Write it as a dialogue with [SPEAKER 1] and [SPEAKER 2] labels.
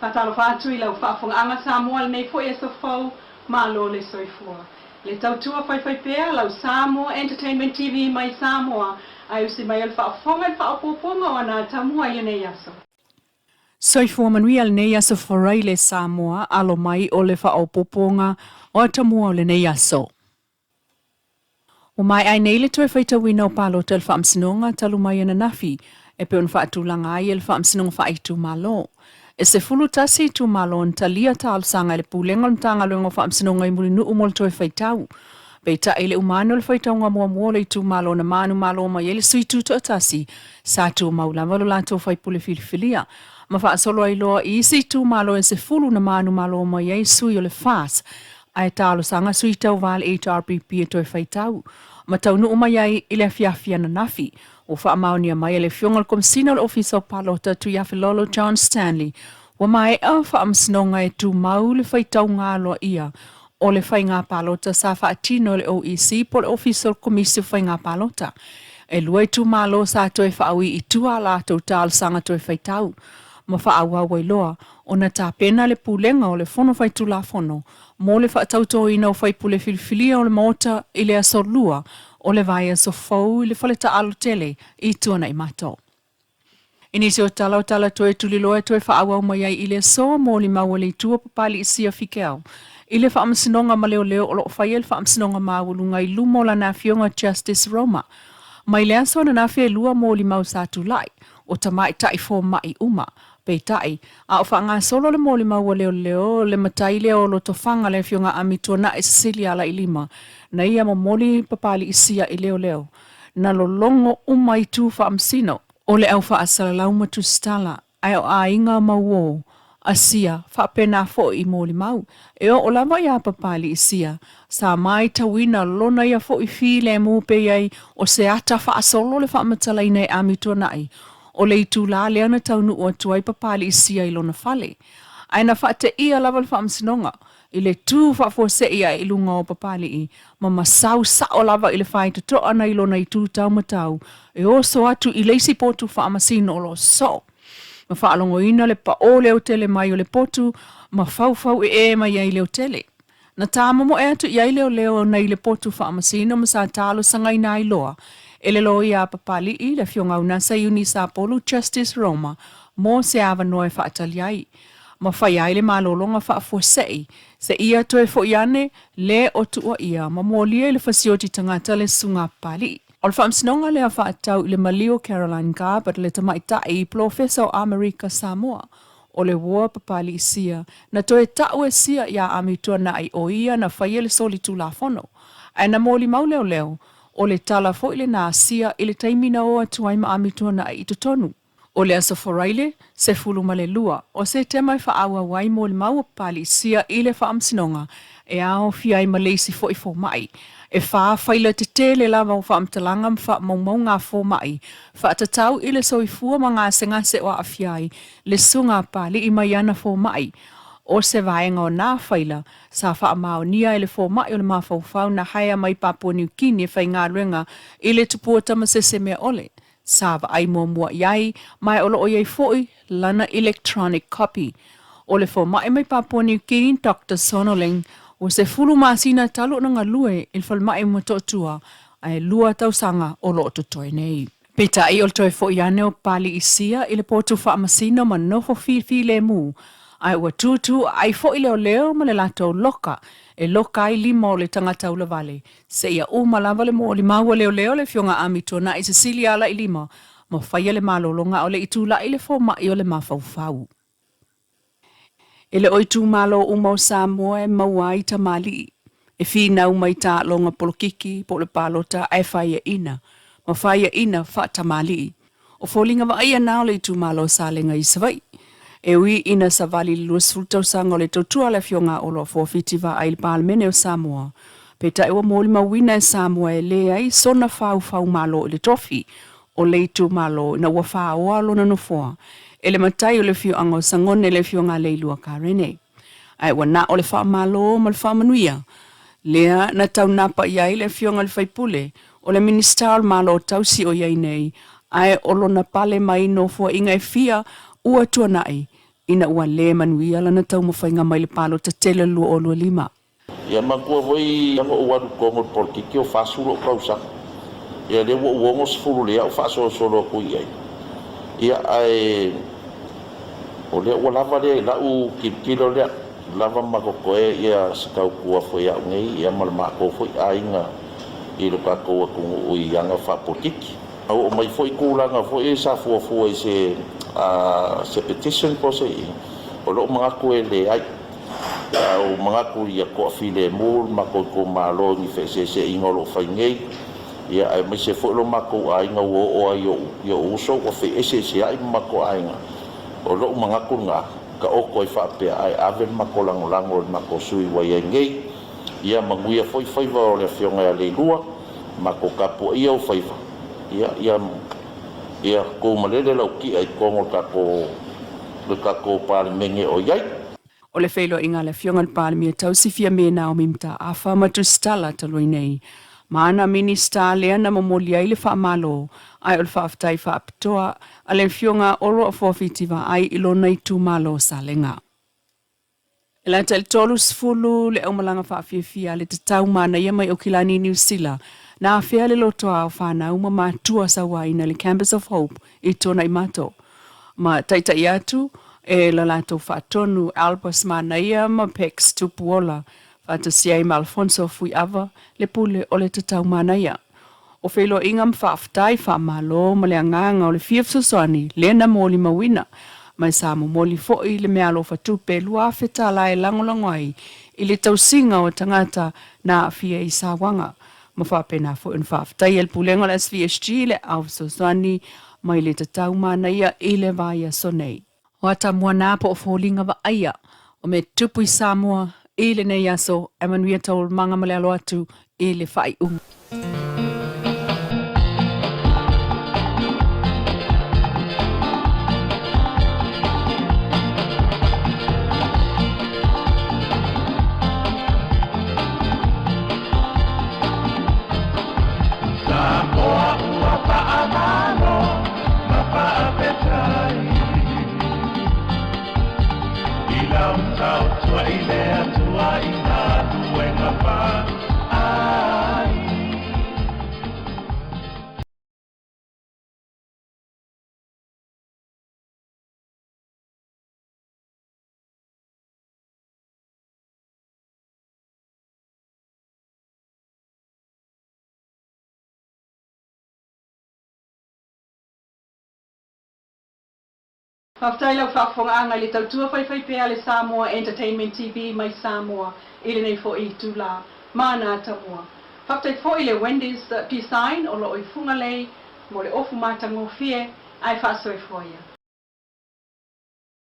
[SPEAKER 1] Faatalofa atu i lau faafogaaga Samoa lenei foi aso fou, malo le soifua. Le tautua faifaipea lau Samoa Entertainment TV mai Samoa, ae usi mai o le faafofoga i le faaopoopoga o ana atamua i lenei aso. Soifua manuia lenei aso Faraile Samoa, alo mai o le faaopoopoga o atamua o lenei aso. Ua maea ai nei le toe faitauina o palota i le Faamasinoga talu mai ananafi e pei ona faatulaga ai e le Faamasinoga Faaitumalo. E 11 itumalo na talia talosaga i le Pulega o le Matagaluega o Faamasinoga i Mulinuu mo le toe faitau. Peitai i le uma ane o le faitauga muamua o le itumalo na manumalo mai ai le sui tutoatasi, sa tumau lava lo latou faipule filifilia ma faasolo ai loa i isi itumalo e 10 na manumalo mai ai sui o le FAS ae talosaga sui tauva a le HRPP e toe faitau ma taunuu mai ai i le afiafi ananafi. Ua faamaonia mai e le Afioga i le Komesina o le Ofisa o Palota Tuiafelolo John Stanley, ua maea faamasinoga e tumau le faitauga aloaia o le faiga palota sa faatino e le OEC po o le Ofisa o le Komisi o Faiga Palota. E lua itumalo sa toe faaui i tua a latou talosaga toe faitau ma faaauau ai loa ona tapena le Pulega o le Fono Faitulafono mo le faatautoina o faipule filifilia o le Maota i le aso Lua o le vaiaso fou i le fale taaalo tele i Tuanaimato. I nisi o tala o tala toe tuliloa e toe faaauau mai ai i le aso, molimau a le Itu o Papaliisia Fikeau i le Faamasinoga ma Leoleo o lo o faia le Faamasinoga Maualuga i luma o lana Afioga Justice Roma mai le aso ananafi e lua molimau sa tulai o tamaitai fomai uma. Peitai, a o faagasolo le molimau a leoleo, le matai lea o Lotofaga le Afioga Ami Tuanai Cecilia Alailima, na ia momoli Papaliisia i leoleo, na lologo uma itu faamasino o le au faasalalau ma tusitala, ae o aiga ma uo Asia faapena foi i molimau e oo lava iā Papaliisia, sa maitauina lona ia foi filemu pei ai o se ata faasolo le faamatalaina e Ami Tuanai o le itulā lea na taunuu atu ai Papaliisia i lona fale. Ae na faateia lava le faamasinoga i le tu faafuasei ae i luga o Papalii ma masau sao lava i le faitotoa na i lona itu taumatau e oso atu i le isi potu faamasino o lo o soo ma faalogoina le paʻō leotele mai o le potu ma faufau ee mai ai leotele. Na tāmomoe atu i ai leoleo nei le potu faamasino ma sa talosagaina ai loa e le loia a Papali'i, le Afioga Unasa Eunice Apolu Justice Roma mo se avanoa e faatali ai ma fai ai le malologa faafuasei seia toe fo'i ane le o tuuaia ma molia i le fasioti tagata le susuga a Papali'i. O le faamasinoga lea faatatau i le maliu o Caroline Garbutt le tamaitai polofesa o Amerika Samoa o le uoa Papaliisia na toe ta'u e sia iā Ami Tuanai o ia na faia le solitulafono ae na molimau leoleo o le tala foi lenā a Sia i le taimi na o atu ai ma Ami Tuanai i totonu o le aso Faraile 12 o Setema e faaauau ai molimau o Papaliisia i le faamasinoga e aofia ai ma le isi foi fomai e fa faila tetele lava o faamatalaga ma faamaumauga a fomai faatatau i le soifua ma gasegase o aafia ai le susuga a Papalii mai ana fomai. O se vaega o nā faila sa faamaonia e le fomai o le mafaufau na haea mai Papua Niu Kini e faigaluega i le tupua tamasese mea ʻole sa vaai muamua i ai ma o lo o i ai foi lana electronic copy. O le fomai mai Papua Niu Kini Doctor Sonoling ua 10 masina talu ona galue i le falemai o Motootua ae lua tausaga o lo o totoe nei. Peitai o le toe fo'i ane o Papali'isia i le potu faamasino ma nofo filemu, ae ua tūtū aai fo'i leoleo ma le latou loka e loka ai lima o le tagata ulavale seia uma lava le molimau a leoleo le Afioga Ami Tuanai Cecilia Alailima ma faia le malologa a o le i tula'i le foma'i o le mafaufau. E le o itumalo uma o Samoa e maua ai tamalii e finau mai taaloga polokiki po o le palota ae faiaina ma faiaina faatamalii. O foliga vaaia na o le itumalo o Salega i Savaii. E ui ina savali i le 20 tausaga o le tautua a le Afioga a Olo Afuafiti Vaai i le Palemene o Samoa, peitai ua molimauina e Samoa e leai sona faufaumalo i le tofi o le itumalo ina ua faoa lona nofoa e le matai o le afioaga o Sagone le Afioga a Leilua Karene. Ae ua na o le faamalo ma le faamanuia lea na taunapa i ai le Afioga i le Faipule o le Minisita o le Malo Tausi o i ai nei, ae o lona pale mai nofoaiga e fia ua tuanai ina ua lē manuia lana taumafaiga mai le palota tele 2025.
[SPEAKER 2] Ia manatua foi ona ou alu i totonu o le polokiki o 40 lo'u tausaga. Ia lea ua ou 60 lea au faasolosolo atu i ai. Ia ae o lea ua lava lea i la'u tilotilo lea, lava ma totoe ia se tautua foi a'u nei ia ma le matou foi aiga i lo tatou atunuu i aga faapolokiki. Na oo mai foi tulaga foi sa fuafua i se se petition po o se o lou manatu e leai. A ou manatu ia toafilemu le matou itumalo i ni feeseeseaiga o lo o fai nei, ia aemaise foi lo matou aiga ua oo ai i o'u uso ua feeseeseai ma matou aiga. O lou manatu lena, taoto ai faapea ae ave le matou lagolago i le matou sui ua i ai nei. Ia manuia foi faiva o le afioga ia Leilua, matou tapuaia ou faiva, ia ia ia tumalele lau ti'a i totonu o le tatou Palemene o i ai.
[SPEAKER 1] O le feiloaiga a le Afioga i le Palemia tausi Fiame Naomi Mataafa ma Tusitala talu ai nei, ma ana Minisita lea na momoli ai le faamalo ae o le faafetai faapitoa a le Afioga Olo Afuafiti Vaai i lona itumalo o Salega. E lata i le 30 le aumalaga faafiafia a le tatau manaia mai Aukilani Niu Sila na afea le lotoa o fanau ma matua sauaina i le Campus of Hope i Tuanaimato. Ma taitai atu e la latou faatonu Albus Manaia ma Pex Tupuola faatasi ai ma Alfonso Fuiava le pule o le tatau manaia. O feiloaiga ma faafetai, faamalo ma le agaga o le fia fesoasoani lea na molimauina ma e sa momoli foi le meaalofa tupe $2,000 e lagolago ai i le tausiga o tagata na aafia i sauaga ma faapena foi ona faafetaia le Pulega o le SVSG i le ao fesoasoani mai le tatau manaia i le vaiaso nei. O atamua na po o foliga vaaia o mea tutupu i Samoa i lenei aso e manuia taualumaga ma le alo atu i le faaiuga.
[SPEAKER 3] Samoa ua paamalo ma paapeta'i i lau tautua i le Atua i galuega paai.
[SPEAKER 1] Faafetai lau faafofogaaga i le tautua faifaipea a le Samoa Entertainment TV mai Samoa i lenei foi itula ma ana atamua. Faafetai foi i le Wendy's Design o lo o i Fugalei mo le ofu matagofie ae faasoifua ia.